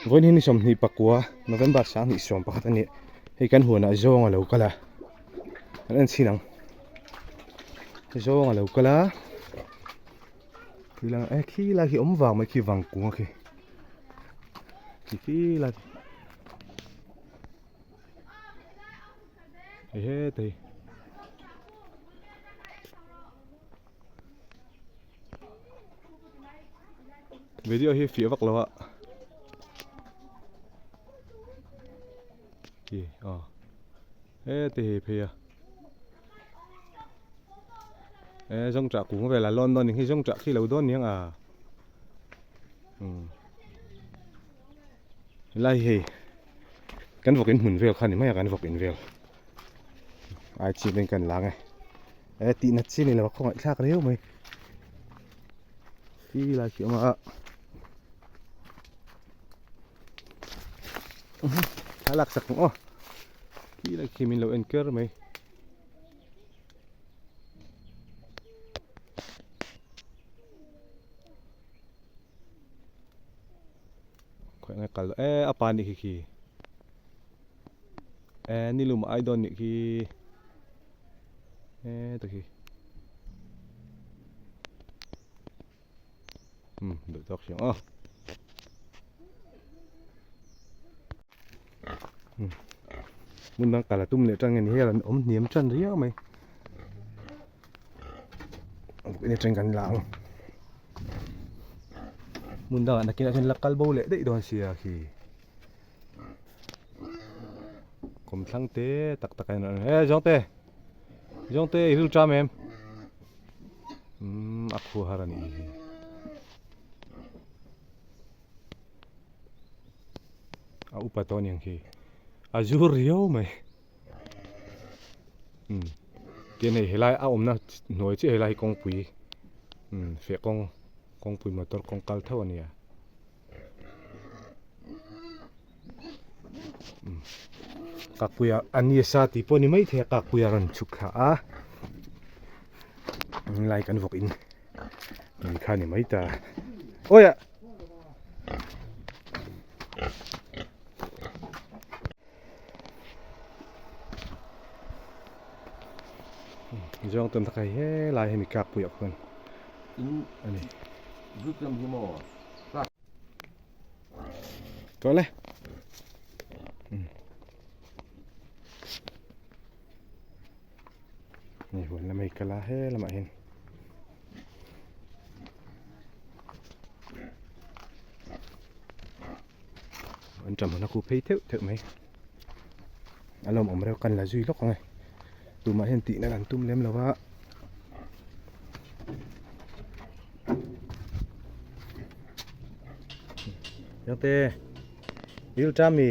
Vawiin hi ni 24 November 2021 a ni. Hei kan huanah zawng a lo kal a. Kan en chhin ang. Zawng a lo kal a. Khi lai eh khi lai khi awm vang mai khi vang kung a khi. Khi khi lai. Hei hetei. Video hi fiah vak lo a. Khi aw. Heti hei phei a. E zawng chah kung vel a lawn dawn ning hi zawng chah khi lo dawn niang a. Um. Helai hei kan vawk in hmun vel kha ni mai a kan vawk in vel. Ai chip in kan lang e. E tih nat chi ni lo a khawngaih thlak riau mai. Khi lai khi awm a. Thla lak sak ang aw. Khi lai khi min lo en ker mai. Khawi nge kal e a pa nih khi khi. E nilum ai dawn nih khi. E ta khi. Um duh tawk hriang aw. Um hmun dang kal a tum leh tan nge ni hei an awm hniam tan riau mai. In atang kan la ang hmun dangah nakinah hian la kal bo leh daih dawn sia khi kawmthlang te tak tak a in he zawng te zawng te i ril ṭam em umm a khu har a nih hi a upa tawh aniang khi a zur riau mai. Umm tin hei helai a awmna hnuai chiah helai hi kawngpui umm feh kawng kawngpui motor kawng kal tho a nia umm kakpuia a ni sa tih pawh a ni maithei a kakpuia rawn chhuk thla a lai kan vawk in in kha a ni mai ta awi ah. Zawng tawn tak hei helai hemi kak puiah khuan a ni. Tawh le. Ni huan lam hei kal a he lamah hian. An ṭam hun a khup phei theuh theuh mai. A lawmawm reuh kan la zui lawk ang e. Tumah hian tihna kan tum lem lo va. Yangte, ril ṭam mi.